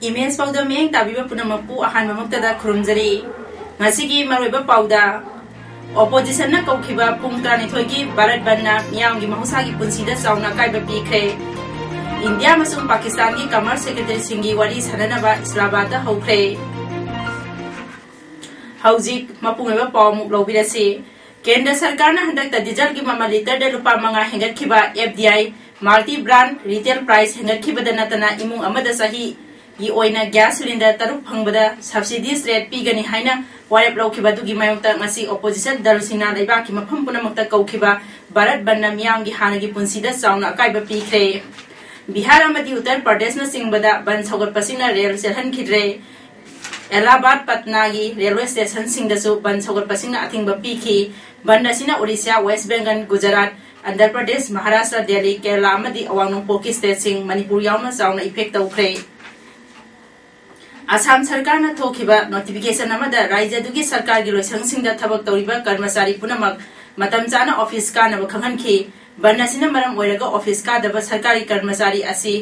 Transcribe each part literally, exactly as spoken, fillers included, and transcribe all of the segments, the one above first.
Image ꯄꯥꯎꯗ ꯃꯤꯠꯌꯦꯡ ꯇꯥꯕꯤꯕ ꯄꯨꯝꯅꯃꯛꯄꯨ ꯑꯍꯥꯟꯕꯃꯛꯇꯗ ꯈꯨꯔꯨꯝꯖꯔꯤ꯫ ꯉꯁꯤꯒꯤ ꯃꯔꯨꯑꯣꯏꯕ ꯄꯥꯎꯗ, ꯑꯣꯄꯣꯖꯤꯁꯟꯅ ꯀꯧꯈꯤꯕ ꯄꯨꯡ ꯇꯔꯥꯅꯤꯊꯣꯏꯒꯤ ꯚꯥꯔꯠ ꯕꯟꯗꯅ ꯃꯤꯌꯥꯝꯒꯤ ꯃꯍꯧꯁꯥꯒꯤ ꯄꯨꯟꯁꯤꯗ ꯆꯥꯎꯅ ꯑꯀꯥꯏꯕ ꯄꯤꯈ꯭ꯔꯦ꯫ ꯏꯟꯗꯤꯌꯥ ꯑꯃꯁꯨꯡ ꯄꯥꯀꯤꯁꯇꯥꯟꯒꯤ ꯀꯃꯔꯁ ꯁꯦꯀ꯭ꯔꯦꯇꯔꯤꯁꯤꯡꯒꯤ ꯋꯥꯔꯤ ꯁꯥꯟꯅꯅꯕ ꯏꯁꯂꯥꯃꯥꯕꯥꯗꯇ ꯍꯧꯈ꯭ꯔꯦ꯫ ꯍꯧꯖꯤꯛ ꯃꯄꯨꯡ ꯑꯣꯏꯕ ꯄꯥꯎ ꯑꯃꯨꯛ ꯂꯧꯕꯤꯔꯁꯤ꯫ ꯀꯦꯟꯗ꯭ꯔ ꯁꯔꯀꯥꯔꯅ ꯍꯟꯗꯛꯇ ꯗꯤꯖꯜꯒꯤ ꯃꯃꯜ ꯂꯤꯇꯔꯗ ꯂꯨꯄꯥ ꯃꯉꯥ ꯍꯦꯟꯒꯠꯈꯤꯕ, F D I multi brand retail price ꯍꯦꯟꯒꯠꯈꯤꯕꯗ ꯅꯠꯇꯅ ꯏꯃꯨꯡ ꯑꯃꯗ ꯆꯍꯤꯒꯤ ꯑꯣꯏꯅ ꯒ꯭ꯌꯥꯁ ꯁꯤꯂꯤꯟꯗꯔ ꯇꯔꯨꯛ ꯐꯪꯕꯗ subsidies rate ꯄꯤꯒꯅꯤ ꯍꯥꯏꯅ ꯋꯥꯔꯦꯞ ꯂꯧꯈꯤꯕ ꯑꯗꯨꯒꯤ ꯃꯥꯌꯣꯛꯇ ꯉꯁꯤ ꯑꯣꯄꯣꯖꯤꯁꯟ ꯗꯜꯁꯤꯡꯅ ꯂꯩꯕꯥꯛꯀꯤ ꯃꯐꯝ ꯄꯨꯝꯅꯃꯛꯇ ꯀꯧꯈꯤꯕ ꯚꯥꯔꯠ ꯕꯟꯗꯅ ꯃꯤꯌꯥꯝꯒꯤ ꯍꯥꯟꯅꯒꯤ ꯄꯨꯟꯁꯤꯗ ꯆꯥꯎꯅ ꯑꯀꯥꯏꯕ ꯄꯤꯈ꯭ꯔꯦ꯫ ꯕꯤꯍꯥꯔ ꯑꯃꯗꯤ ꯎꯠꯇꯔ ꯄ꯭ꯔꯗꯦꯁꯅꯆꯤꯡꯕꯗ ꯕꯟ ꯁꯧꯒꯠꯄꯁꯤꯡꯅ ꯔꯦꯜ ꯆꯦꯜꯍꯟꯈꯤꯗ꯭ꯔꯦ꯫ ꯑꯦꯂꯥꯍꯥꯕꯥꯗ, ꯄꯠꯅꯥꯒꯤ ꯔꯦꯜꯋꯦ ꯁ꯭ꯇꯦꯁꯟꯁꯤꯡꯗꯁꯨ ꯕꯟ ꯁꯧꯒꯠꯄꯁꯤꯡꯅ ꯑꯊꯤꯡꯕ ꯄꯤꯈꯤ꯫ ꯕꯟ ꯑꯁꯤꯅ ꯑꯣꯔꯤꯁꯥ, ꯋꯦꯁ ꯕꯦꯡꯒꯜ, ꯒꯨꯖꯔꯥꯠ, ꯑꯟꯙ꯭ꯔ ꯄ꯭ꯔꯗꯦꯁ, ꯃꯍꯥꯔꯥꯁꯇ꯭ꯔ, ꯗꯦꯜꯂꯤ, ꯀꯦꯔꯂꯥ ꯑꯃꯗꯤ ꯑꯋꯥꯡ ꯅꯣꯡꯄꯣꯛꯀꯤ ꯁ꯭ꯇꯦꯠꯁꯤꯡ, ꯃꯅꯤꯄꯨꯔ ꯌꯥꯎꯅ ꯆꯥꯎꯅ ꯏꯐꯦꯛ ꯇꯧꯈ꯭ꯔꯦ꯫ ꯑꯁꯥꯝ ꯁꯔꯀꯥꯔꯅ ꯊꯣꯛꯈꯤꯕ ꯅꯣꯇꯤꯐꯤꯀꯦꯁꯟ ꯑꯃꯗ ꯔꯥꯖ꯭ꯌꯗꯨꯒꯤ ꯁꯔꯀꯥꯔꯒꯤ ꯂꯣꯏꯁꯪꯁꯤꯡꯗ ꯊꯕꯛ ꯇꯧꯔꯤꯕ ꯀꯔꯃꯆꯥꯔꯤ ꯄꯨꯝꯅꯃꯛ ꯃꯇꯝ ꯆꯥꯅ ꯑꯣꯐꯤꯁ ꯀꯥꯅꯕ ꯈꯪꯍꯟꯈꯤ꯫ ꯕꯟ ꯑꯁꯤꯅ ꯃꯔꯝ ꯑꯣꯏꯔꯒ ꯑꯣꯐꯤꯁ ꯀꯥꯗꯕ ꯁꯔꯀꯥꯔꯒꯤ ꯀꯔꯃꯆꯥꯔꯤ ꯑꯁꯤ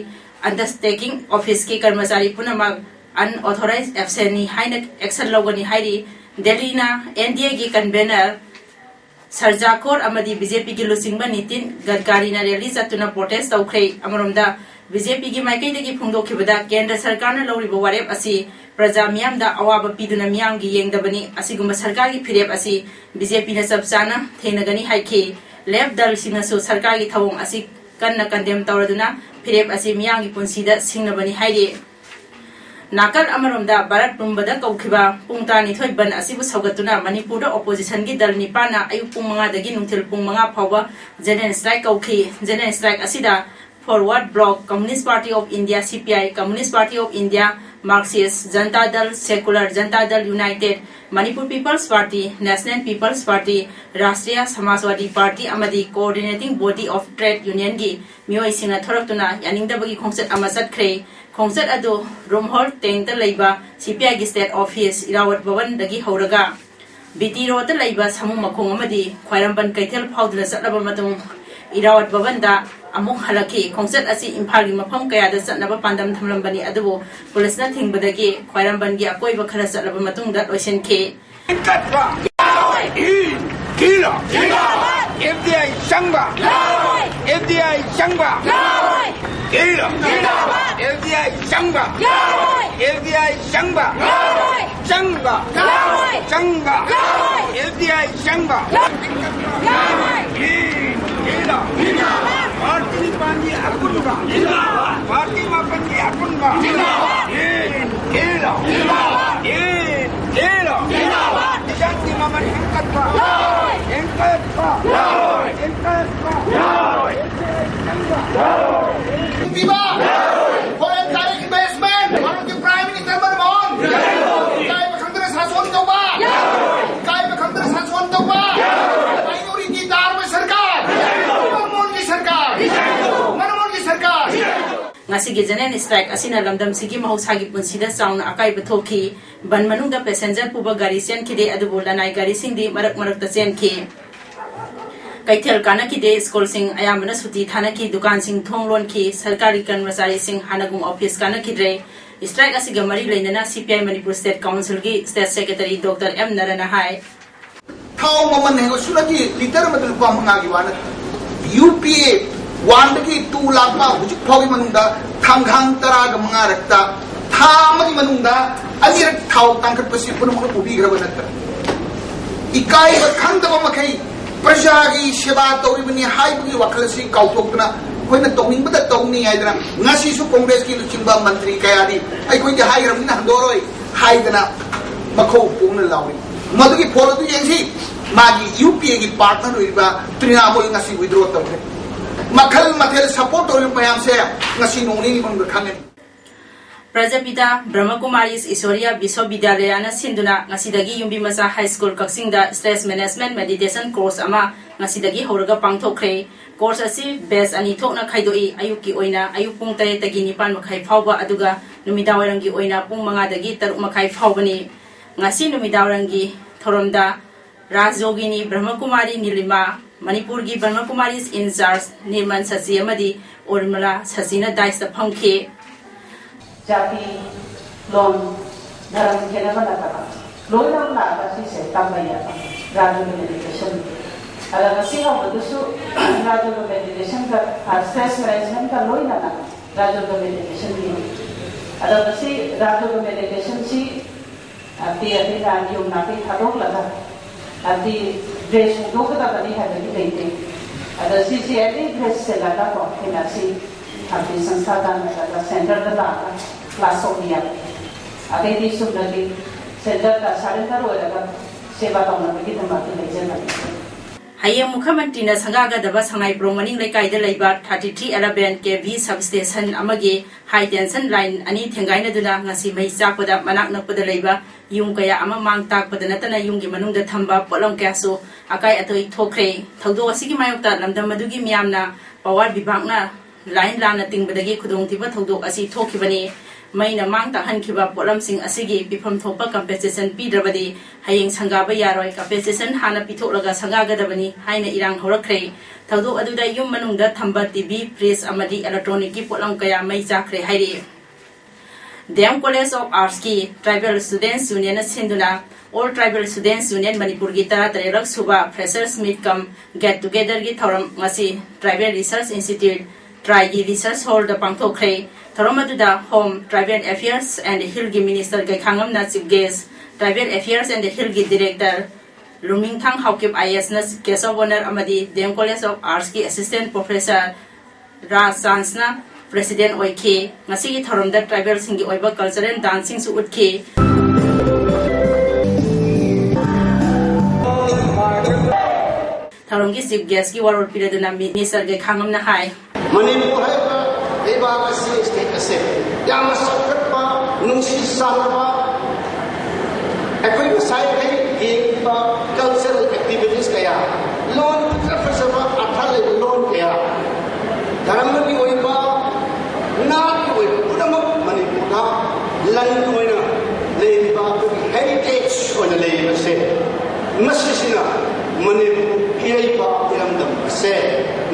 undertaking office ꯀꯤ ꯀꯔꯃꯆꯥꯔꯤ ꯄꯨꯝꯅꯃꯛ unauthorized absent ꯅꯤ ꯍꯥꯏꯅ action ꯂꯧꯒꯅꯤ ꯍꯥꯏꯔꯤ꯫ ꯗꯦꯜꯂꯤꯅ N D A ꯒꯤ convener ꯁꯔꯖꯥꯈꯣꯔ ꯑꯃꯗꯤ B J P ꯒꯤ ꯂꯨꯆꯤꯡꯕ ꯅꯤꯇꯤꯟ ꯒꯗꯀꯥꯔꯤꯅ rally ꯆꯠꯇꯨꯅ protest ꯇꯧꯈ꯭ꯔꯦ꯫ ꯑꯃꯔꯣꯝꯗ, B J P ꯒꯤ ꯃꯥꯏꯀꯩꯗꯒꯤ ꯐꯣꯡꯗꯣꯛꯈꯤꯕꯗ, ꯀꯦꯟꯗ꯭ꯔ ꯁꯔꯀꯥꯔꯅ ꯂꯧꯔꯤꯕ ꯋꯥꯔꯦꯞ ꯑꯁꯤ ꯄ꯭ꯔꯖꯥ ꯃꯤꯌꯥꯝꯗ ꯑꯋꯥꯕ ꯄꯤꯗꯨꯅ ꯃꯤꯌꯥꯝꯒꯤ ꯌꯦꯡꯗꯕꯅꯤ꯫ ꯑꯁꯤꯒꯨꯝꯕ ꯁꯔꯀꯥꯔꯒꯤ ꯐꯤꯔꯦꯞ ꯑꯁꯤ B J P ꯅ ꯆꯞ ꯆꯥꯅ ꯊꯦꯡꯅꯒꯅꯤ ꯍꯥꯏꯈꯤ꯫ Left ꯗꯜꯁꯤꯡꯅꯁꯨ ꯁꯔꯀꯥꯔꯒꯤ ꯊꯧꯑꯣꯡ ꯑꯁꯤ ꯀꯟꯅ condemn ꯇꯧꯔꯗꯨꯅ ꯐꯤꯔꯦꯞ ꯑꯁꯤ ꯃꯤꯌꯥꯝꯒꯤ ꯄꯨꯟꯁꯤꯗ ꯁꯤꯡꯅꯕꯅꯤ ꯍꯥꯏꯔꯤ꯫ ꯅꯥꯀꯜ ꯑꯃꯔꯣꯝꯗ, ꯚꯥꯔꯠ ꯄꯨꯝꯕꯗ ꯀꯧꯈꯤꯕ ꯄꯨꯡ ꯇꯔꯥꯅꯤꯊꯣꯏ ꯕꯟ ꯑꯁꯤꯕꯨ ꯁꯧꯒꯠꯇꯨꯅ ꯃꯅꯤꯄꯨꯔꯗ ꯑꯣꯄꯣꯖꯤꯁꯟꯒꯤ ꯗꯜ ꯅꯤꯄꯥꯟꯅ ꯑꯌꯨꯛ ꯄꯨꯡ ꯃꯉꯥꯗꯒꯤ ꯅꯨꯡꯊꯤꯜ ꯄꯨꯡ ꯃꯉꯥ ꯐꯥꯎꯕ general strike ꯀꯧꯈꯤ꯫ General strike ꯑꯁꯤꯗ Forward Bloc, Communist Party of India, C P I, Communist Party of India, Marxist Janata Dal, Secular Janata Dal United, Manipur People's Party, National People's Party, Rashtriya Samajwadi Party ꯑꯃꯗꯤ Coordinating Body of Trade Unionꯒꯤ ꯃꯤꯑꯣꯏꯁꯤꯡꯅ ꯊꯣꯔꯛꯇꯨꯅ ꯌꯥꯅꯤꯡꯗꯕꯒꯤ ꯈꯣꯡꯆꯠ ꯑꯃ ꯆꯠꯈ꯭ꯔꯦ꯫ ꯈꯣꯡꯆꯠ ꯑꯗꯨ ꯔꯨꯝꯍꯣꯜ tent ꯂꯩꯕ ꯁꯤꯄꯤꯑꯥꯏꯒꯤ state office ꯏꯔꯥꯋꯠ ꯚꯕꯟꯗꯒꯤ ꯍꯧꯔꯒ B T ꯔꯣꯗꯇ ꯂꯩꯕ ꯁꯥꯃꯨ ꯃꯈꯣꯡ ꯑꯃꯗꯤ ꯈ꯭ꯋꯥꯏꯔꯝꯕꯟ ꯀꯩꯊꯦꯜ ꯐꯥꯎꯗꯨꯅ ꯆꯠꯂꯕ ꯃꯇꯨꯡ ꯏꯔꯥꯋꯠ ꯚꯕꯟꯗ ꯑꯃꯨꯛ ꯍꯜꯂꯛꯈꯤ꯫ ꯈꯣꯡꯆꯠ ꯑꯁꯤ ꯏꯝꯐꯥꯜꯒꯤ ꯃꯐꯝ ꯀꯌꯥꯗ ꯆꯠꯅꯕ ꯄꯥꯟꯗꯝ ꯊꯝꯂꯝꯕꯅꯤ, ꯑꯗꯨꯕꯨ ꯄꯨꯂꯤꯁꯅ ꯊꯤꯡꯕꯗꯒꯤ ꯈ꯭ꯋꯥꯏꯔꯝꯕꯟꯒꯤ ꯑꯀꯣꯏꯕ ꯈꯔ ꯆꯠꯂꯕ ꯃꯇꯨꯡꯗ ꯂꯣꯏꯁꯤꯟꯈꯤ꯫ ꯏꯟꯈꯠꯄ! ꯏꯟꯈꯠꯄ! ꯏꯟꯈꯠꯄ! ꯑꯦꯐ ꯗꯤ ꯑꯥꯏ ꯆꯪꯕ! ꯑꯦꯐ ꯗꯤ ꯑꯥꯏ ꯆꯪꯕ! ꯏꯟꯈꯠꯄ! ꯑꯦꯐ ꯗꯤ ꯑꯥꯏ ꯆꯪꯕ! ꯏꯟꯈꯠꯄ! ꯆꯪꯕ! ꯆꯪꯕ! ꯌꯥꯔꯣꯏ! ꯌꯥꯔꯣꯏ! ꯑꯦꯐ ꯗꯤ ꯑꯥꯏ ꯆꯪꯕ! ꯌꯥꯔꯣꯏ! ꯏꯟꯈꯠꯄ! ꯏꯟꯈꯠꯄ! ꯄꯥꯔꯇꯤ ꯅꯤꯄꯥꯟꯒꯤ ꯑꯄꯨꯟꯕ! ꯄꯥꯔꯇꯤ ꯃꯥꯄꯟꯒꯤ ꯑꯄꯨꯟꯕ! ꯏꯟꯈꯠꯄ! ꯏꯟꯈꯠꯄ! ꯏꯟꯈꯠꯄ! ꯏꯟꯈꯠꯄ! ꯏꯟꯈꯠꯄ! ꯏꯟꯈꯠꯄ! ꯄꯤꯕ! Foreign direct investment! ꯚꯥꯔꯠꯀꯤ Prime Minister ꯃꯟꯃꯣꯍꯟ! ꯏꯀꯥꯏꯕ ꯈꯪꯗꯅ ꯁꯥꯁꯣꯟ ꯇꯧꯕ! ꯏꯀꯥꯏꯕ ꯈꯪꯗꯅ ꯁꯥꯁꯣꯟ ꯇꯧꯕ! Minority ꯙꯔꯃ ꯁꯔꯀꯥꯔ! ꯃꯟꯃꯣꯍꯟꯒꯤ ꯁꯔꯀꯥꯔ! ꯃꯟꯃꯣꯍꯟꯒꯤ ꯁꯔꯀꯥꯔ! ꯉꯁꯤꯒꯤ general strike ꯑꯁꯤꯅ ꯂꯝꯗꯝꯁꯤꯒꯤ ꯃꯍꯧꯁꯥꯒꯤ ꯄꯨꯟꯁꯤꯗ ꯆꯥꯎꯅ ꯑꯀꯥꯏꯕ ꯊꯣꯛꯈꯤ꯫ ꯕꯟ ꯃꯅꯨꯡꯗ passenger ꯄꯨꯕ ꯒꯥꯔꯤ ꯆꯦꯟꯈꯤꯗꯦ, ꯑꯗꯨꯕꯨ ꯂꯅꯥꯏ ꯒꯥꯔꯤꯁꯤꯡꯗꯤ ꯃꯔꯛ ꯃꯔꯛꯇ ꯆꯦꯟꯈꯤ꯫ ꯀꯩꯊꯦꯜ ꯀꯥꯅꯈꯤꯗꯦ, ꯁ꯭ꯀꯨꯜꯁꯤꯡ ꯑꯌꯥꯝꯕꯅ ꯁꯨꯇꯤ ꯊꯥꯅꯈꯤ, ꯗꯨꯀꯥꯟꯁꯤꯡ ꯊꯣꯡ ꯂꯣꯟꯈꯤ, ꯁꯔꯀꯥꯔꯒꯤ ꯀꯔꯃꯆꯥꯔꯤꯁꯤꯡ ꯍꯥꯟꯅꯒꯨꯝ office ꯀꯥꯅꯈꯤꯗ꯭ꯔꯦ꯫ Strike ꯑꯁꯤꯒ ꯃꯔꯤ ꯂꯩꯅꯅ C P I Manipur State Councilꯒꯤ State Secretary Doctor ꯑꯦꯝ ꯅꯔꯅ ꯍꯥꯏ꯫ ꯊꯥꯎ ꯃꯃꯜ ꯍꯦꯟꯒꯠꯁꯨꯅꯒꯤ ꯂꯤꯇꯔ ꯑꯃꯗ ꯂꯨꯄꯥ ꯃꯉꯥꯒꯤ ꯋꯥ ꯅꯠꯇꯦ꯫ ꯌꯨ ꯄꯤ ꯑꯦ ꯋꯥꯟꯗꯒꯤ ꯇꯨ ꯂꯥꯛꯄ ꯍꯧꯖꯤꯛ ꯐꯥꯎꯒꯤ ꯃꯅꯨꯡꯗ ꯊꯥꯡꯒꯥꯡ ꯇꯔꯥꯒ ꯃꯉꯥꯔꯛꯇ ꯊꯥ ꯑꯃꯒꯤ ꯃꯅꯨꯡꯗ ꯑꯅꯤꯔꯛ ꯊꯥꯎ ꯇꯥꯡꯈꯠꯄꯁꯤ ꯄꯨꯝꯅꯃꯛꯅ ꯎꯕꯤꯈ꯭ꯔꯕ ꯅꯠꯇ꯭ꯔꯥ? ꯏꯀꯥꯏꯕ ꯈꯪꯗꯕ ꯃꯈꯩ ꯄ꯭ꯔꯖꯥꯒꯤ ꯁꯦꯕꯥ ꯇꯧꯔꯤꯕꯅꯤ ꯍꯥꯏꯕꯒꯤ ꯋꯥꯈꯜ ꯑꯁꯤ ꯀꯥꯎꯊꯣꯛꯇꯨꯅ ꯑꯩꯈꯣꯏꯅ ꯇꯧꯅꯤꯡꯕꯗ ꯇꯧꯅꯤ ꯍꯥꯏꯗꯅ ꯉꯁꯤꯁꯨ ꯀꯣꯡꯒ꯭ꯔꯦꯁꯀꯤ ꯂꯨꯆꯤꯡꯕ ꯃꯟꯇ꯭ꯔꯤ ꯀꯌꯥꯗꯤ ꯑꯩꯈꯣꯏꯗꯤ ꯍꯥꯏꯈ꯭ꯔꯕꯅꯤꯅ ꯍꯟꯗꯣꯔꯣꯏ ꯍꯥꯏꯗꯅ ꯃꯈꯧ ꯄꯣꯡꯅ ꯂꯥꯎꯔꯤ꯫ ꯃꯗꯨꯒꯤ ꯐꯣꯜ ꯑꯗꯨ ꯌꯦꯡꯁꯤ꯫ ꯃꯥꯒꯤ ꯌꯨ ꯄꯤ ꯑꯦꯒꯤ partner ꯑꯣꯏꯔꯤꯕ ꯇ꯭ꯔꯤꯅꯥꯃꯨꯜ ꯉꯁꯤ withdraw ꯇꯧꯈ꯭ꯔꯦ꯫ ꯃꯈꯜ ꯃꯊꯦꯜ support ꯇꯧꯔꯤꯕ ꯃꯌꯥꯝꯁꯦ ꯉꯁꯤ ꯅꯣꯡ ꯅꯤꯅꯤ ꯃꯅꯨꯡꯗ ꯈꯪꯒꯅꯤ꯫ ꯄ꯭ꯔꯖꯥꯄꯤꯇꯥ ꯕ꯭ꯔꯍ꯭ꯃꯀꯨꯃꯥꯔꯤꯁ ꯏꯁꯣꯔꯤꯌꯥ ꯕꯤꯁ꯭ꯋꯕꯤꯗ꯭ꯌꯥꯂꯌꯥꯅ ꯁꯤꯟꯗꯨꯅ ꯉꯁꯤꯗꯒꯤ ꯌꯨꯝꯕꯤ ꯃꯆꯥ ꯍꯥꯏ ꯁ꯭ꯀꯨꯜ ꯀꯛꯆꯤꯡꯗ Stress Management Meditation Course ꯑꯃ ꯉꯁꯤꯗꯒꯤ ꯍꯧꯔꯒ ꯄꯥꯡꯊꯣꯛꯈ꯭ꯔꯦ꯫ Course ꯑꯁꯤ batch ꯑꯅꯤ ꯊꯣꯛꯅ ꯈꯥꯏꯗꯣꯛꯏ꯫ ꯑꯌꯨꯛꯀꯤ ꯑꯣꯏꯅ ꯑꯌꯨꯛ ꯄꯨꯡ ꯇꯔꯦꯠꯇꯒꯤ ꯅꯤꯄꯥꯟ ꯃꯈꯥꯏ ꯐꯥꯎꯕ, ꯑꯗꯨꯒ ꯅꯨꯃꯤꯗꯥꯡꯋꯥꯏꯔꯝꯒꯤ ꯑꯣꯏꯅ ꯄꯨꯡ ꯃꯉꯥꯗꯒꯤ ꯇꯔꯨꯛ ꯃꯈꯥꯏ ꯐꯥꯎꯕꯅꯤ꯫ ꯉꯁꯤ ꯅꯨꯃꯤꯗꯥꯡꯋꯥꯏꯔꯝꯒꯤ ꯊꯧꯔꯝꯗ ꯔꯥꯖꯌꯣꯒꯤꯅꯤ ꯕ꯭ꯔꯍ꯭ꯃꯀꯨꯃꯥꯔꯤ ꯅꯤꯂꯤꯃꯥ, ꯃꯅꯤꯄꯨꯔꯒꯤ ꯕ꯭ꯔꯍ꯭ꯃꯀꯨꯃꯥꯔꯤꯁ in charge ꯅꯤꯔꯃꯜ ꯁꯆꯤ ꯑꯃꯗꯤ ꯎꯔꯃꯤꯂꯥ ꯁꯆꯤꯅ dais ꯇ ꯐꯝꯈꯤ꯫ ꯖꯥꯇꯤ, ꯂꯣꯟ, ꯙꯔꯝ ꯈꯦꯠꯅꯕ ꯅꯠꯇꯕ ꯂꯣꯏꯅꯃꯛ ꯂꯥꯛꯑꯒ ꯁꯤꯁꯦ ꯇꯝꯕ ꯌꯥꯕ ꯔꯥꯖꯌꯣꯒ meditation꯫ ꯑꯗ ꯉꯁꯤ ꯍꯧꯕꯗꯨꯁꯨ ꯔꯥꯖꯌꯣꯒ meditation ꯒ, ꯑ, stress management ꯀ ꯂꯣꯏꯅꯅ ꯔꯥꯖꯌꯣꯒ meditation ꯒꯤ꯫ ꯑꯗꯣ ꯉꯁꯤ ꯔꯥꯖꯌꯣꯒ meditation ꯁꯤ ꯍꯥꯏꯕꯗꯤ ꯑꯩꯈꯣꯏꯅ ꯌꯨꯝ ꯅꯥꯄꯤ ꯊꯥꯗꯣꯛꯂꯒ, ꯍꯥꯏꯕꯗꯤ dress ꯍꯣꯡꯗꯣꯛꯀꯗꯕꯅꯤ ꯍꯥꯏꯕꯗꯤ ꯂꯩꯇꯦ꯫ ꯑꯗꯣ ꯁꯤꯁꯦ ꯑꯦꯅꯤ dress ꯁꯦꯠꯂꯒꯀꯣ, ꯑꯩꯈꯣꯏꯅ ꯁꯤ ꯍꯥꯏꯕꯗꯤ ꯁꯪꯁꯊꯥꯟ ꯅꯠꯇ꯭ꯔꯒ centre ꯗ ꯂꯥꯛꯑꯒ class ꯇꯧꯕ ꯌꯥꯏ꯫ ꯑꯗꯩꯗꯤ ꯆꯨꯝꯅꯒꯤ centre ꯗ surrender ꯑꯣꯏꯔꯒ ꯁꯦꯕꯥ ꯇꯧꯅꯕꯒꯤꯗꯃꯛꯇ ꯂꯩꯖꯕꯅꯤ꯫ ꯍꯌꯦꯡ ꯃꯨꯈ꯭ꯌꯃꯟꯇ꯭ꯔꯤꯅ ꯁꯪꯒꯥꯒꯗꯕ ꯁꯉꯥꯏꯄ꯭ꯔꯧ ꯃꯅꯤꯡ ꯂꯩꯀꯥꯏꯗ ꯂꯩꯕ thirty three eleven K V substation ꯑꯃꯒꯤ high tension line ꯑꯅꯤ ꯊꯦꯡꯒꯥꯏꯅꯗꯨꯅ ꯉꯁꯤ ꯃꯩ ꯆꯥꯛꯄꯗ ꯃꯅꯥꯛ ꯅꯛꯄꯗ ꯂꯩꯕ ꯌꯨꯝ ꯀꯌꯥ ꯑꯃ ꯃꯥꯡ ꯇꯥꯛꯄꯗ ꯅꯠꯇꯅ ꯌꯨꯝꯒꯤ ꯃꯅꯨꯡꯗ ꯊꯝꯕ ꯄꯣꯠꯂꯝ ꯀꯌꯥꯁꯨ ꯑꯀꯥꯏ ꯑꯇꯣꯏ ꯊꯣꯛꯈ꯭ꯔꯦ꯫ ꯊꯧꯗꯣꯛ ꯑꯁꯤꯒꯤ ꯃꯥꯌꯣꯛꯇ ꯂꯝꯗꯝ ꯑꯗꯨꯒꯤ ꯃꯤꯌꯥꯝꯅ power ꯕꯤꯚꯥꯒꯅ line ꯂꯥꯟꯅ ꯇꯤꯡꯕꯗꯒꯤ ꯈꯨꯗꯣꯡꯊꯤꯕ ꯊꯧꯗꯣꯛ ꯑꯁꯤ ꯊꯣꯛꯈꯤꯕꯅꯤ꯫ ꯃꯩꯅ ꯃꯥꯡ ꯇꯥꯛꯍꯟꯈꯤꯕ ꯄꯣꯠꯂꯝꯁꯤꯡ ꯑꯁꯤꯒꯤ ꯄꯤꯐꯝ ꯊꯣꯛꯄ compensation ꯄꯤꯗ꯭ꯔꯕꯗꯤ ꯍꯌꯦꯡ ꯁꯪꯒꯥꯕ ꯌꯥꯔꯣꯏ꯫ Compensation ꯍꯥꯟꯅ ꯄꯤꯊꯣꯛꯂꯒ ꯁꯪꯒꯥꯒꯗꯕꯅꯤ ꯍꯥꯏꯅ ꯏꯔꯥꯡ ꯍꯧꯔꯛꯈ꯭ꯔꯦ꯫ ꯊꯧꯗꯣꯛ ꯑꯗꯨꯗ ꯌꯨꯝ ꯃꯅꯨꯡꯗ ꯊꯝꯕ T V, fridge ꯑꯃꯗꯤ electronic ꯀꯤ ꯄꯣꯠꯂꯝ ꯀꯌꯥ ꯃꯩ ꯆꯥꯛꯈ꯭ꯔꯦ ꯍꯥꯏꯔꯤ꯫ D M College of Arts ꯀꯤ Tribal Students Union ꯅ ꯁꯤꯟꯗꯨꯅ All Tribal Students Union ꯃꯅꯤꯄꯨꯔꯒꯤ ꯇꯔꯥꯇꯔꯦꯠꯂꯛ ꯁꯨꯕ Freshers Meet cum Get Together ꯒꯤ ꯊꯧꯔꯝ ꯉꯁꯤ Tribal Research Institute, TRAI ꯒꯤ research hall ꯗ ꯄꯥꯡꯊꯣꯛꯈ꯭ꯔꯦ꯫ ꯊꯧꯔꯝ ꯑꯗꯨꯗ Home, Tribal Affairs and Hill ꯒꯤ Minister ꯒꯩꯈꯥꯉꯝꯅ chief guest, Tribal Affairs and Hill ꯒꯤ Director ꯂꯨꯃꯤꯡꯊꯥꯡ Haokip I A S ꯅ guest of honour ꯑꯃꯗꯤ D M College of Arts ꯀꯤ Assistant Professor ꯔꯥꯖ ꯆꯥꯟꯁꯅ president ꯑꯣꯏꯈꯤ꯫ ꯉꯁꯤꯒꯤ ꯊꯧꯔꯝꯗ tribal ꯁꯤꯡꯒꯤ ꯑꯣꯏꯕ cultural dance ꯁꯤꯡꯁꯨ ꯎꯠꯈꯤ꯫ ꯊꯧꯔꯝꯒꯤ chief guest ꯀꯤ ꯋꯥꯔꯣꯜ ꯄꯤꯔꯗꯨꯅ Minister ꯒꯩꯈꯥꯉꯝꯅ ꯍꯥꯏ꯫ ꯃꯅꯤꯄꯨꯔ ꯍꯥꯏꯕ ꯂꯩꯕꯥꯛ ꯑꯁꯤ, state ꯑꯁꯤ ꯌꯥꯝꯅ ꯆꯥꯎꯈꯠꯄ ꯅꯨꯡꯁꯤ ꯆꯥꯟꯅꯕ, ꯑꯩꯈꯣꯏ ꯉꯁꯥꯏꯈꯩ ꯌꯦꯡꯈꯤꯕ cultural activities ꯀꯌꯥ, ꯂꯣꯟ ꯐꯖ ꯐꯖꯕ ꯑꯔꯊ ꯂꯩꯕ ꯂꯣꯟ ꯀꯌꯥ, ꯙꯔꯃꯒꯤ ꯑꯣꯏꯕ, ꯅꯥꯠꯀꯤ ꯑꯣꯏꯕ ꯄꯨꯝꯅꯃꯛ ꯃꯅꯤꯄꯨꯔꯗ ꯂꯟ ꯑꯣꯏꯅ ꯂꯩꯔꯤꯕ ꯑꯩꯈꯣꯏꯒꯤ heritage ꯑꯣꯏꯅ ꯂꯩꯔꯤꯕꯁꯦ, ꯃꯁꯤꯁꯤꯅ ꯃꯅꯤꯄꯨꯔ ꯏꯔꯩꯄꯥꯛ ꯏꯔꯝꯗꯝ ꯑꯁꯦ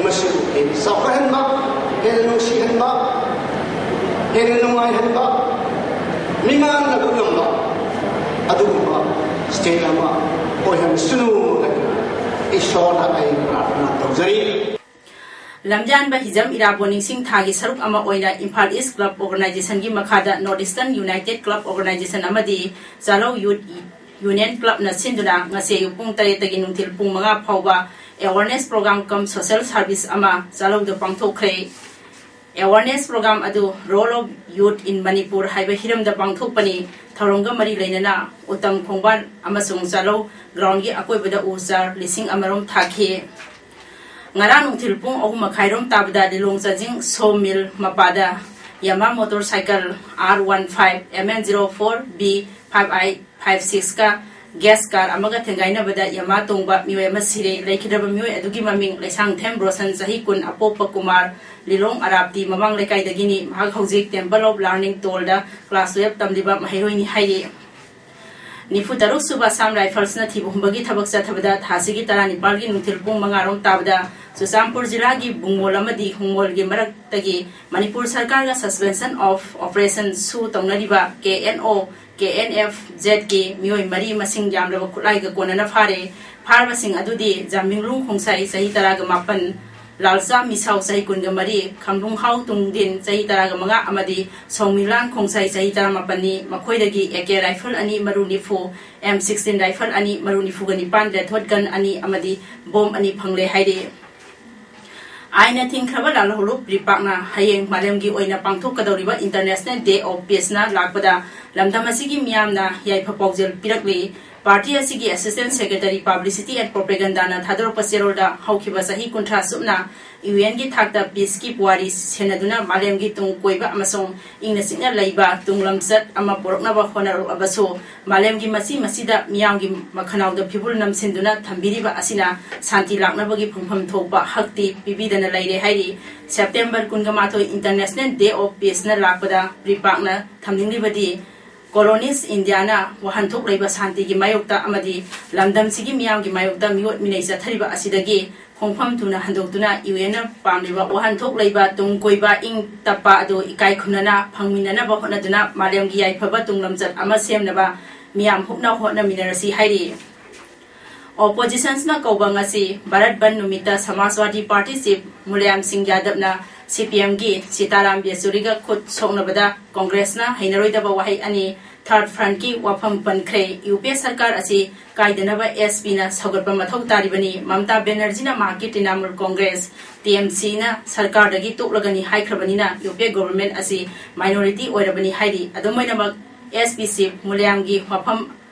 ꯃꯁꯤꯕꯨ ꯍꯦꯟꯅ ꯆꯥꯎꯈꯠꯍꯟꯕ, ꯍꯦꯟꯅ ꯅꯨꯡꯁꯤꯍꯟꯕ, ꯍꯦꯟꯅ ꯅꯨꯡꯉꯥꯏꯍꯟꯕ, ꯃꯤꯃꯥꯟꯅꯕ ꯉꯝꯕ ꯑꯗꯨꯒꯨꯝꯕ state ꯑꯃ ꯑꯣꯏꯍꯟꯁꯅꯨ ꯍꯥꯏꯅ ꯏꯁꯣꯔꯗ ꯑꯩ ꯄ꯭ꯔꯥꯔꯊꯅꯥ ꯇꯧꯖꯔꯤ꯫ ꯂꯝꯖꯥꯟꯕ ꯍꯤꯖꯝ ꯏꯔꯥꯕꯣꯠ ꯅꯤꯡꯁꯤꯡ ꯊꯥꯒꯤ ꯁꯔꯨꯛ ꯑꯃ ꯑꯣꯏꯅ ꯏꯝꯐꯥꯜ ꯏꯁ ꯀ꯭ꯂꯕ ꯑꯣꯔꯒꯅꯥꯏꯖꯦꯁꯟꯒꯤ ꯃꯈꯥꯗ North Eastern United Club Organisation ꯑꯃꯗꯤ ꯆꯥꯂꯧ ꯌꯨꯠ ꯌꯨꯅꯤꯌꯟ ꯀ꯭ꯂꯕꯅ ꯁꯤꯟꯗꯨꯅ ꯉꯁꯤ ꯑꯌꯨꯛ ꯄꯨꯡ ꯇꯔꯦꯠꯇꯒꯤ ꯅꯨꯡꯊꯤꯜ ꯄꯨꯡ ꯃꯉꯥ ꯐꯥꯎꯕ awareness program cum social service ꯑꯃ ꯆꯥꯂꯧꯗ ꯄꯥꯡꯊꯣꯛꯈ꯭ꯔꯦ꯫ Awareness program ꯑꯗꯨ Role of Youth in Manipur ꯍꯥꯏꯕ ꯍꯤꯔꯝꯗ ꯄꯥꯡꯊꯣꯛꯄꯅꯤ꯫ ꯊꯧꯔꯝꯒ ꯃꯔꯤ ꯂꯩꯅꯅ ꯎꯇꯝ ꯈꯣꯡꯕꯥꯟ ꯑꯃꯁꯨꯡ ꯆꯥꯂꯧ ꯒ꯭ꯔꯥꯎꯟꯒꯤ ꯑꯀꯣꯏꯕꯗ ꯎ ꯆꯥꯔ ꯂꯤꯁꯤꯡ ꯑꯃꯔꯣꯝ ꯊꯥꯈꯤ꯫ ꯉꯔꯥꯡ ꯅꯨꯡꯊꯤꯜ ꯄꯨꯡ ꯑꯍꯨꯝ ꯃꯈꯥꯏꯔꯣꯝ ꯇꯥꯕꯗ ꯂꯤꯂꯣꯡ ꯆꯥꯖꯤꯡ ꯁꯣ ꯃꯤꯜ ꯃꯄꯥꯗ ꯌꯥꯃꯥ motorcycle R one five M N zero four B five eight five six ꯀ gas car ꯑꯃꯒ ꯊꯦꯡꯒꯥꯏꯅꯕꯗ ꯌꯥꯃꯥ ꯇꯣꯡꯕ ꯃꯤꯑꯣꯏ ꯑꯃ ꯁꯤꯔꯦ꯫ ꯂꯩꯈꯤꯗ꯭ꯔꯕ ꯃꯤꯑꯣꯏ ꯑꯗꯨꯒꯤ ꯃꯃꯤꯡ ꯂꯩꯁꯥꯡꯊꯦꯝ ꯔꯣꯁꯟ, ꯆꯍꯤ ꯀꯨꯟ, ꯑꯄꯣꯛꯄ ꯀꯨꯃꯥꯔ, ꯂꯤꯂꯣꯡ ꯑꯔꯥꯞꯇꯤ ꯃꯃꯥꯡ ꯂꯩꯀꯥꯏꯗꯒꯤꯅꯤ꯫ ꯃꯍꯥꯛ ꯍꯧꯖꯤꯛ Temple of Learning ꯇꯣꯜꯗ class twelve ꯇꯝꯂꯤꯕ ꯃꯍꯩꯔꯣꯏꯅꯤ ꯍꯥꯏꯔꯤ꯫ ꯅꯤꯐꯨ ꯇꯔꯨꯛ ꯁꯨꯕ Assam Riflesꯅ ꯊꯤꯕ ꯍꯨꯝꯕꯒꯤ ꯊꯕꯛ ꯆꯠꯊꯕꯗ ꯊꯥꯁꯤꯒꯤ ꯇꯔꯥꯅꯤꯄꯥꯜꯒꯤ ꯅꯨꯡꯊꯤꯜ ꯄꯨꯡ ꯃꯉꯥ ꯔꯣꯝ ꯇꯥꯕꯗ ꯆꯨꯔꯆꯥꯟꯄꯨꯔ ꯖꯤꯂꯥꯒꯤ ꯕꯨꯡꯃꯣꯜ ꯑꯃꯗꯤ ꯍꯨꯡꯃꯣꯜꯒꯤ ꯃꯔꯛꯇꯒꯤ ꯃꯅꯤꯄꯨꯔ ꯁꯔꯀꯥꯔꯒ Suspension of Operation ꯁꯨ ꯇꯧꯅꯔꯤꯕ K N O, K N F Zꯀꯤ ꯃꯤꯑꯣꯏ ꯃꯔꯤ ꯃꯁꯤꯡ ꯌꯥꯝꯂꯕ ꯈꯨꯠꯂꯥꯏꯒ ꯀꯣꯟꯅꯅ ꯐꯥꯔꯦ꯫ ꯐꯥꯔꯕꯁꯤꯡ ꯑꯗꯨꯗꯤ ꯖꯥꯃꯤꯡꯂꯨꯡ ꯈꯣꯡꯁꯥꯏ, ꯆꯍꯤ ꯇꯔꯥꯒ ꯃꯥꯄꯟ, ꯂꯥꯜꯆꯥ ꯃꯤꯁꯥꯎ, ꯆꯍꯤ ꯀꯨꯟꯒ ꯃꯔꯤ, ꯈꯝꯂꯨꯡꯍꯥꯎ ꯇꯨꯡꯗꯤꯟ, ꯆꯍꯤ ꯇꯔꯥꯒ ꯃꯉꯥ, ꯑꯃꯗꯤ ꯁꯣꯡꯃꯤꯂꯥꯟ ꯈꯣꯡꯁꯥꯏ, ꯆꯍꯤ ꯇꯔꯥꯃꯥꯄꯟꯅꯤ꯫ ꯃꯈꯣꯏꯗꯒꯤ A K rifle ꯑꯅꯤ, ꯃꯔꯨ ꯅꯤꯐꯨ, M sixteen rifle ꯑꯅꯤ, ꯃꯔꯨ ꯅꯤꯐꯨꯒ ꯅꯤꯄꯥꯟ, red hot gun ꯑꯅꯤ ꯑꯃꯗꯤ bomb ꯑꯅꯤ ꯐꯪꯂꯦ ꯍꯥꯏꯔꯤ꯫ ꯑꯥꯏꯟꯅ ꯊꯤꯡꯈ꯭ꯔꯕ ꯂꯥꯜꯍꯧꯂꯨꯞ ꯔꯤꯄꯥꯛꯅ ꯍꯌꯦꯡ ꯃꯥꯂꯦꯝꯒꯤ ꯑꯣꯏꯅ ꯄꯥꯡꯊꯣꯛꯀꯗꯧꯔꯤꯕ International Day of Peaceꯅ ꯂꯥꯛꯄꯗ ꯂꯝꯗꯝ ꯑꯁꯤꯒꯤ ꯃꯤꯌꯥꯝꯅ ꯌꯥꯏꯐ ꯄꯥꯎꯖꯦꯜ ꯄꯤꯔꯛꯂꯤ꯫ Party ꯑꯁꯤꯒꯤ Assistant Secretary Publicity and Propagandaꯅ ꯊꯥꯗꯣꯔꯛꯄ ꯆꯦꯔꯣꯜꯗ, ꯍꯧꯈꯤꯕ ꯆꯍꯤ ꯀꯨꯟꯊ꯭ꯔꯥ ꯆꯨꯞꯅ ꯌꯨ ꯑꯦꯟꯒꯤ ꯊꯥꯛꯇ peaceꯀꯤ ꯄꯨꯋꯥꯔꯤ ꯁꯦꯟꯅꯗꯨꯅ ꯃꯥꯂꯦꯝꯒꯤ ꯇꯨꯡ ꯀꯣꯏꯕ ꯑꯃꯁꯨꯡ ꯏꯪꯅ ꯆꯤꯛꯅ ꯂꯩꯕ ꯇꯨꯡꯂꯝꯆꯠ ꯑꯃ ꯄꯨꯔꯛꯅꯕ ꯍꯣꯠꯅꯔꯛꯂꯕꯁꯨ, ꯃꯥꯂꯦꯝꯒꯤ ꯃꯆꯤ ꯃꯆꯤꯗ ꯃꯤꯌꯥꯝꯒꯤ ꯃꯈꯅꯥꯎꯗ ꯐꯤꯕꯨꯜ ꯅꯝꯁꯤꯟꯗꯨꯅ ꯊꯝꯕꯤꯔꯤꯕ ꯑꯁꯤꯅ ꯁꯥꯟꯇꯤ ꯂꯥꯛꯅꯕꯒꯤ ꯐꯪꯐꯝ ꯊꯣꯛꯄ ꯍꯛꯇꯤ ꯄꯤꯕꯤꯗꯅ ꯂꯩꯔꯦ ꯍꯥꯏꯔꯤ꯫ September ꯀꯨꯟꯒ ꯃꯥꯊꯣꯏ International Day of Peaceꯅ ꯂꯥꯛꯄꯗ ꯄ꯭ꯔꯤꯄꯥꯛꯅ ꯊꯝꯅꯤꯡꯂꯤꯕꯗꯤ, colonist ꯏꯟꯗꯤꯌꯥꯅ ꯋꯥꯍꯟꯊꯣꯛ ꯂꯩꯕ ꯁꯥꯟꯇꯤꯒꯤ ꯃꯥꯌꯣꯛꯇ ꯑꯃꯗꯤ ꯂꯝꯗꯝꯁꯤꯒꯤ ꯃꯤꯌꯥꯝꯒꯤ ꯃꯥꯌꯣꯛꯇ ꯃꯤꯑꯣꯠ ꯃꯤꯅꯩ ꯆꯠꯊꯔꯤꯕ ꯑꯁꯤꯗꯒꯤ ꯈꯣꯡꯐꯝ ꯊꯨꯅ ꯍꯟꯗꯣꯛꯇꯨꯅ ꯌꯨ ꯑꯦꯟꯅ ꯄꯥꯝꯂꯤꯕ ꯋꯥꯍꯟꯊꯣꯛ ꯂꯩꯕ ꯇꯨꯡ ꯀꯣꯏꯕ ꯏꯪ ꯇꯞꯄ ꯑꯗꯨ ꯏꯀꯥꯏ ꯈꯨꯝꯅꯅ ꯐꯪꯃꯤꯟꯅꯅꯕ ꯍꯣꯠꯅꯗꯨꯅ ꯃꯥꯂꯦꯝꯒꯤ ꯌꯥꯏꯐꯕ ꯇꯨꯡꯂꯝꯆꯠ ꯑꯃ ꯁꯦꯝꯅꯕ ꯃꯤꯌꯥꯝ ꯍꯨꯞꯅ ꯍꯣꯠꯅꯃꯤꯟꯅꯔꯁꯤ ꯍꯥꯏꯔꯤ꯫ Oppositionꯅ ꯀꯧꯕ ꯉꯁꯤ ꯚꯥꯔꯠ ꯕꯟꯗ ꯅꯨꯃꯤꯠꯇ ꯁꯃꯥꯖꯋꯥꯗꯤ ꯄꯥꯔꯇꯤ ꯆꯤꯐ ꯃꯨꯂꯥꯌꯝ ꯁꯤꯡ ꯌꯥꯗꯕꯅ ꯁꯤ ꯄꯤ ꯑꯦꯝꯒꯤ ꯁꯤꯇꯥꯔꯥꯝ ꯌꯦꯆꯨꯔꯤꯒ ꯈꯨꯠ ꯁꯣꯛꯅꯕꯗ ꯀꯣꯡꯒ꯭ꯔꯦꯁꯅ ꯍꯩꯅꯔꯣꯏꯗꯕ ꯋꯥꯍꯩ ꯑꯅꯤ, third frontꯀꯤ ꯋꯥꯐꯝ ꯄꯟꯈ꯭ꯔꯦ꯫ ꯌꯨ ꯄꯤ ꯑꯦ ꯁꯔꯀꯥꯔ ꯑꯁꯤ ꯀꯥꯏꯗꯅꯕ ꯑꯦꯁ ꯄꯤꯅ ꯁꯧꯒꯠꯄ ꯃꯊꯧ ꯇꯥꯔꯤꯕꯅꯤ꯫ ꯃꯃꯇꯥ ꯕꯦꯅꯔꯖꯤꯅ ꯃꯍꯥꯛꯀꯤ ꯇ꯭ꯔꯤꯅꯥꯃꯨꯜ ꯀꯣꯡꯒ꯭ꯔꯦꯁ, ꯇꯤ ꯑꯦꯝ ꯁꯤꯅ ꯁꯔꯀꯥꯔꯗꯒꯤ ꯇꯣꯛꯂꯒꯅꯤ ꯍꯥꯏꯈ꯭ꯔꯕꯅꯤꯅ ꯌꯨ ꯄꯤ ꯑꯦ ꯒꯣꯚꯔꯟꯃꯦꯟꯠ ꯑꯁꯤ minority ꯑꯣꯏꯔꯕꯅꯤ ꯍꯥꯏꯔꯤ꯫ ꯑꯗꯨꯝ ꯑꯣꯏꯅꯃꯛ, ꯑꯦꯁ ꯄꯤ ꯆꯤꯐ ꯃꯨꯂꯥꯌꯝꯒꯤ ꯋꯥꯐꯝ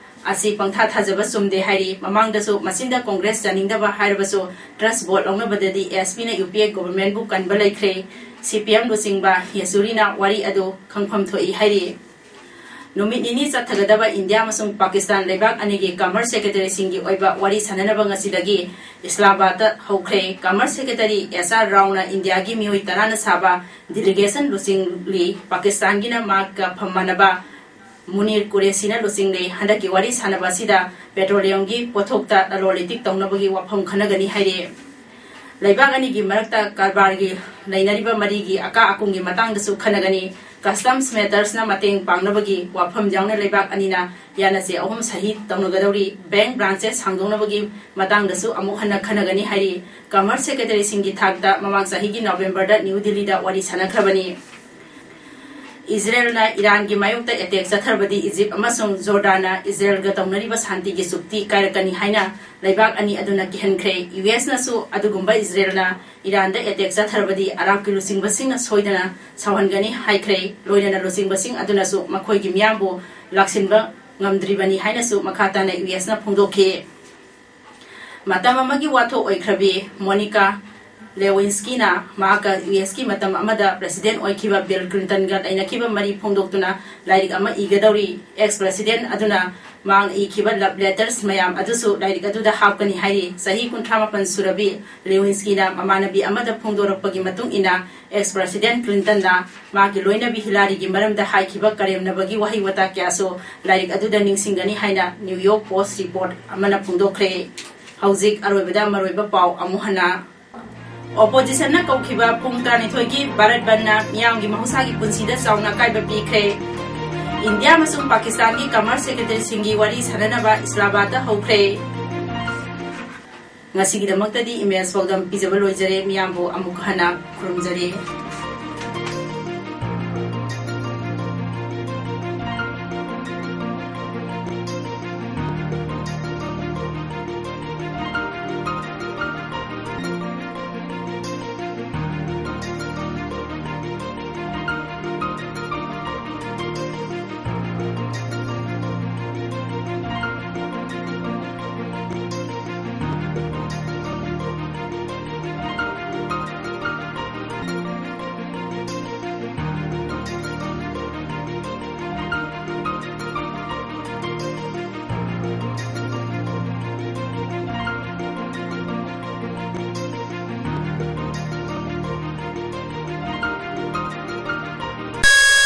ꯑꯁꯤ ꯄꯪꯊꯥ ꯊꯥꯖꯕ ꯆꯨꯝꯗꯦ ꯍꯥꯏꯔꯤ꯫ ꯃꯃꯥꯡꯗꯁꯨ ꯃꯆꯤꯟꯗ ꯀꯣꯡꯒ꯭ꯔꯦꯁ ꯌꯥꯅꯤꯡꯗꯕ ꯍꯥꯏꯔꯕꯁꯨ trust vote ꯂꯧꯅꯕꯗꯗꯤ ꯑꯦꯁ ꯄꯤꯅ ꯌꯨ ꯄꯤ ꯑꯦ ꯒꯣꯚꯔꯟꯃꯦꯟꯠꯕꯨ ꯀꯟꯕ ꯂꯩꯈ꯭ꯔꯦ꯫ ꯁꯤ ꯄꯤ ꯑꯦꯝ ꯂꯨꯆꯤꯡꯕ ꯌꯦꯆꯨꯔꯤꯅ ꯋꯥꯔꯤ ꯑꯗꯨ ꯈꯪꯐꯝ ꯊꯣꯛꯏ ꯍꯥꯏꯔꯤ꯫ ꯅꯨꯃꯤꯠ ꯅꯤꯅꯤ ꯆꯠꯊꯒꯗꯕ ꯏꯟꯗꯤꯌꯥ ꯑꯃꯁꯨꯡ ꯄꯥꯀꯤꯁꯇꯥꯟ ꯂꯩꯕꯥꯛ ꯑꯅꯤꯒꯤ commerce secretaryꯁꯤꯡꯒꯤ ꯑꯣꯏꯕ ꯋꯥꯔꯤ ꯁꯥꯅꯅꯕ ꯉꯁꯤꯗꯒꯤ ꯏꯁꯂꯥꯃꯥꯕꯥꯗꯇ ꯍꯧꯈ꯭ꯔꯦ꯫ Commerce secretary ꯑꯦꯁ ꯑꯥꯔ ꯔꯥꯎꯅ ꯏꯟꯗꯤꯌꯥꯒꯤ ꯃꯤꯑꯣꯏ ꯇꯔꯥꯅ ꯁꯥꯕ delegation ꯂꯨꯆꯤꯡꯂꯤ꯫ ꯄꯥꯀꯤꯁꯇꯥꯟꯒꯤꯅ ꯃꯍꯥꯛꯀ ꯐꯝꯃꯥꯟꯅꯕ ꯃꯨꯅꯤꯔ ꯀꯨꯔꯦꯁꯤꯅ ꯂꯨꯆꯤꯡꯂꯤ꯫ ꯍꯟꯗꯛꯀꯤ ꯋꯥꯔꯤ ꯁꯥꯅꯕ ꯑꯁꯤꯗ petroleumꯒꯤ ꯄꯣꯠꯊꯣꯛꯇ ꯂꯂꯣꯟ ꯏꯇꯤꯛ ꯇꯧꯅꯕꯒꯤ ꯋꯥꯐꯝ ꯈꯟꯅꯒꯅꯤ ꯍꯥꯏꯔꯤ꯫ ꯂꯩꯕꯥꯛ ꯑꯅꯤꯒꯤ ꯃꯔꯛꯇ ꯀꯔꯕꯥꯔꯒꯤ ꯂꯩꯅꯔꯤꯕ ꯃꯔꯤꯒꯤ ꯑꯀꯥ ꯑꯀꯨꯝꯒꯤ ꯃꯇꯥꯡꯗꯁꯨ ꯈꯟꯅꯒꯅꯤ꯫ Customs mattersꯅ ꯃꯇꯦꯡ ꯄꯥꯡꯅꯕꯒꯤ ꯋꯥꯐꯝ ꯌꯥꯎꯅ ꯂꯩꯕꯥꯛ ꯑꯅꯤꯅ ꯌꯥꯅꯆꯦ ꯑꯍꯨꯝ ꯁꯍꯤ ꯇꯧꯅꯒꯗꯧꯔꯤ꯫ Bank branches ꯍꯥꯡꯗꯣꯛꯅꯕꯒꯤ ꯃꯇꯥꯡꯗꯁꯨ ꯑꯃꯨꯛ ꯍꯟꯅ ꯈꯟꯅꯒꯅꯤ ꯍꯥꯏꯔꯤ꯫ Commerce secretaryꯁꯤꯡꯒꯤ ꯊꯥꯛꯇ ꯃꯃꯥꯡ ꯆꯍꯤꯒꯤ Novemberꯗ ꯅ꯭ꯌꯨ ꯗꯤꯜꯂꯤꯗ ꯋꯥꯔꯤ ꯁꯥꯅꯈ꯭ꯔꯕꯅꯤ꯫ ꯏꯖꯔꯦꯜꯅ ꯏꯔꯥꯟꯒꯤ ꯃꯥꯌꯣꯛꯇ attack ꯆꯠꯊꯔꯕꯗꯤ ꯏꯖꯤꯞ ꯑꯃꯁꯨꯡ ꯖꯣꯔꯗꯥꯟꯅ ꯏꯖꯔꯦꯜꯒ ꯇꯧꯅꯔꯤꯕ ꯁꯥꯟꯇꯤꯒꯤ ꯆꯨꯛꯇꯤ ꯀꯥꯏꯔꯛꯀꯅꯤ ꯍꯥꯏꯅ ꯂꯩꯕꯥꯛ ꯑꯅꯤ ꯑꯗꯨꯅ ꯀꯤꯍꯟꯈ꯭ꯔꯦ꯫ ꯌꯨ ꯑꯦꯁꯅꯁꯨ ꯑꯗꯨꯒꯨꯝꯕ ꯏꯖꯔꯦꯜꯅ ꯏꯔꯥꯟꯗ attack ꯆꯠꯊꯔꯕꯗꯤ ꯑꯔꯥꯕꯀꯤ ꯂꯨꯆꯤꯡꯕꯁꯤꯡꯅ ꯁꯣꯏꯗꯅ ꯁꯥꯎꯍꯟꯒꯅꯤ ꯍꯥꯏꯈ꯭ꯔꯦ꯫ ꯂꯣꯏꯅꯅ ꯂꯨꯆꯤꯡꯕꯁꯤꯡ ꯑꯗꯨꯅꯁꯨ ꯃꯈꯣꯏꯒꯤ ꯃꯤꯌꯥꯝꯕꯨ ꯂꯥꯛꯁꯤꯟꯕ ꯉꯝꯗ꯭ꯔꯤꯕꯅꯤ ꯍꯥꯏꯅꯁꯨ ꯃꯈꯥ ꯇꯥꯅ ꯌꯨ ꯑꯦꯁꯅ ꯐꯣꯡꯗꯣꯛꯈꯤ꯫ ꯃꯇꯝ ꯑꯃꯒꯤ ꯋꯥꯊꯣꯛ ꯑꯣꯏꯈ꯭ꯔꯕꯤ ꯃꯣꯅꯤꯀꯥ ꯂꯦꯋꯤꯟꯁꯀꯤꯅ ꯃꯍꯥꯛꯀ ꯌꯨ ꯑꯦꯁꯀꯤ ꯃꯇꯝ ꯑꯃꯗ ꯄ꯭ꯔꯦꯁꯤꯗꯦꯟ ꯑꯣꯏꯈꯤꯕ ꯕꯤꯜ ꯀ꯭ꯂꯤꯟꯇꯟꯒ ꯂꯩꯅꯈꯤꯕ ꯃꯔꯤ ꯐꯣꯡꯗꯣꯛꯇꯨꯅ ꯂꯥꯏꯔꯤꯛ ꯑꯃ ꯏꯒꯗꯧꯔꯤ꯫ ꯑꯦꯛꯁ ꯄ꯭ꯔꯦꯁꯤꯗꯦꯟ ꯑꯗꯨꯅ ꯃꯍꯥꯛꯅ ꯏꯈꯤꯕ ꯂꯕ ꯂꯦꯇꯔꯁ ꯃꯌꯥꯝ ꯑꯗꯨꯁꯨ ꯂꯥꯏꯔꯤꯛ ꯑꯗꯨꯗ ꯍꯥꯞꯀꯅꯤ ꯍꯥꯏꯔꯤ꯫ ꯆꯍꯤ ꯀꯨꯟꯊ꯭ꯔꯥ ꯃꯥꯄꯟ ꯁꯨꯔꯕꯤ ꯂꯦꯋꯤꯟꯁꯀꯤꯅ ꯃꯃꯥꯟꯅꯕꯤ ꯑꯃꯗ ꯐꯣꯡꯗꯣꯔꯛꯄꯒꯤ ꯃꯇꯨꯡ ꯏꯟꯅ, ꯑꯦꯛꯁ ꯄ꯭ꯔꯦꯁꯤꯗꯦꯟ ꯀ꯭ꯂꯤꯟꯇꯟꯅ ꯃꯥꯒꯤ ꯂꯣꯏꯅꯕꯤ ꯍꯤꯂꯥꯔꯤꯒꯤ ꯃꯔꯝꯗ ꯍꯥꯏꯈꯤꯕ ꯀꯔꯦꯝꯅꯕꯒꯤ ꯋꯥꯍꯩ ꯋꯥꯇꯥ ꯀꯌꯥꯁꯨ ꯂꯥꯏꯔꯤꯛ ꯑꯗꯨꯗ ꯅꯤꯡꯁꯤꯡꯒꯅꯤ ꯍꯥꯏꯅ ꯅ꯭ꯌꯨ ꯌꯣꯔꯛ ꯄꯣꯁ ꯔꯤꯄꯣꯔꯠ ꯑꯃꯅ ꯐꯣꯡꯗꯣꯛꯈ꯭ꯔꯦ꯫ ꯍꯧꯖꯤꯛ ꯑꯔꯣꯏꯕꯗ ꯃꯔꯨꯑꯣꯏꯕ ꯄꯥꯎ ꯑꯃꯨꯛ ꯍꯟꯅ꯫ ꯑꯣꯄꯣꯖꯤꯁꯟꯅ ꯀꯧꯈꯤꯕ ꯄꯨꯡ ꯇꯔꯥꯅꯤꯊꯣꯏꯒꯤ ꯚꯥꯔꯠ ꯕꯟꯗꯅ ꯃꯤꯌꯥꯝꯒꯤ ꯃꯍꯧꯁꯥꯒꯤ ꯄꯨꯟꯁꯤꯗ ꯆꯥꯎꯅ ꯑꯀꯥꯏꯕ ꯄꯤꯈ꯭ꯔꯦ꯫ ꯏꯟꯗꯤꯌꯥ ꯑꯃꯁꯨꯡ ꯄꯥꯀꯤꯁꯇꯥꯟꯒꯤ ꯀꯃꯔꯁ ꯁꯦꯀ꯭ꯔꯦꯇꯔꯤꯁꯤꯡꯒꯤ ꯋꯥꯔꯤ ꯁꯥꯅꯅꯕ ꯏꯁꯂꯥꯃꯥꯕꯥꯗꯇ ꯍꯧꯈ꯭ꯔꯦ꯫ ꯉꯁꯤꯒꯤꯗꯃꯛꯇꯗꯤ ꯏꯃꯦꯖ ꯄꯥꯎꯗꯝ ꯄꯤꯖꯕ ꯂꯣꯏꯖꯔꯦ꯫ ꯃꯤꯌꯥꯝꯕꯨ ꯑꯃꯨꯛ ꯍꯟꯅ ꯈꯨꯔꯨꯝꯖꯔꯤ꯫